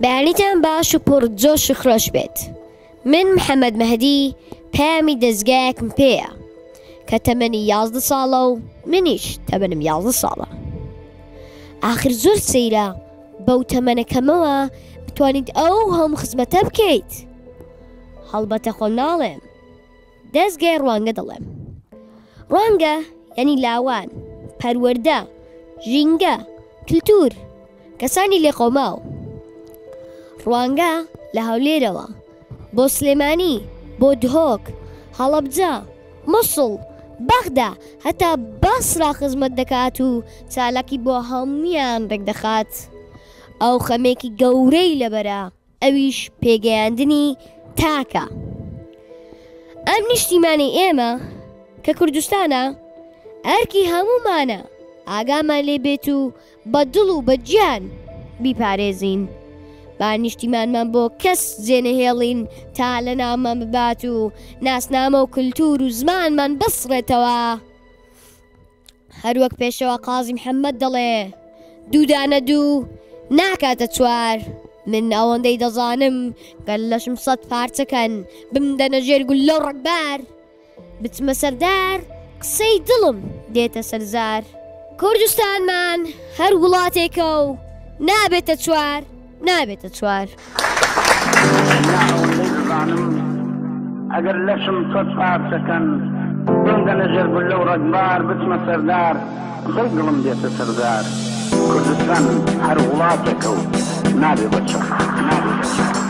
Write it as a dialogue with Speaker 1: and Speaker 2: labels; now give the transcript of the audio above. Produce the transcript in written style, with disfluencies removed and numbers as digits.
Speaker 1: بەیانیتان باش و پڕ جۆش و خرۆش بێت. من محەمەد مەهدی پەیامی دەزگایەکم پێیە کە تەمەنی 11 ساڵە و منیش تەمەنم 11 ساڵە. ئاخر زۆر سەیرە بەو تەمەنە کەمەوە بتوانیت ئەو هەموو خزمەتە بکەیت. هەڵبەتە خۆم ناڵێم. دەزگای ڕوانگە دەڵێم. ڕوانگە یانی لاوان، پەروەردە، ژینگە، کلتور، کەسانی لێقەوماو. ڕوانگە لە هەولێرەوە بۆ سلێمانی، بۆ دهۆک، هەڵەبجە، موسڵ، بەغدا هەتا بەسرا خزمەت دەکات و چالاکی بۆ هەموویان ڕێکدەخات. ئەو خەمێکی گەورەی لەبەرە. ئەویش پێگەیاندنی تاکە. ئەم نیشتیمانەی ئێمە کە کوردستانە ئەرکی هەموومانە ئاگامان لێ بێت و بە دڵ و بە گیان بیپارێزین. با نیشتیمانمان بۆ کەس جێنەهێڵین تا لەناومان ببات و ناسنامە و کلتور و زمانمان بسڕێتەوە. هەروەک پێشەوا قازی محەممەد دەڵێ دوو دانە دوو ناکاتە چوار من ئەوەندەی دەزانم گەر لەشم سەد پارچەکەن بمدەنە ژێر گوللە و ڕەگبار بچمە سەردار قسەی دڵم دێتە سەرزار کوردستانمان هەر وڵاتێکە و نابێتە چوار نابێتە چوار.
Speaker 2: تەنیا ئەوەندەی دەزانم ئەگەر لەشم سەت پارچە کەن بمدەنە ژێر گوللە و ڕەگبار بچمە سەردار قسەی دڵم دێتە سەر زار کوردستان هەر وڵاتێکە و نابێ بە چوار نابێ بە چوار.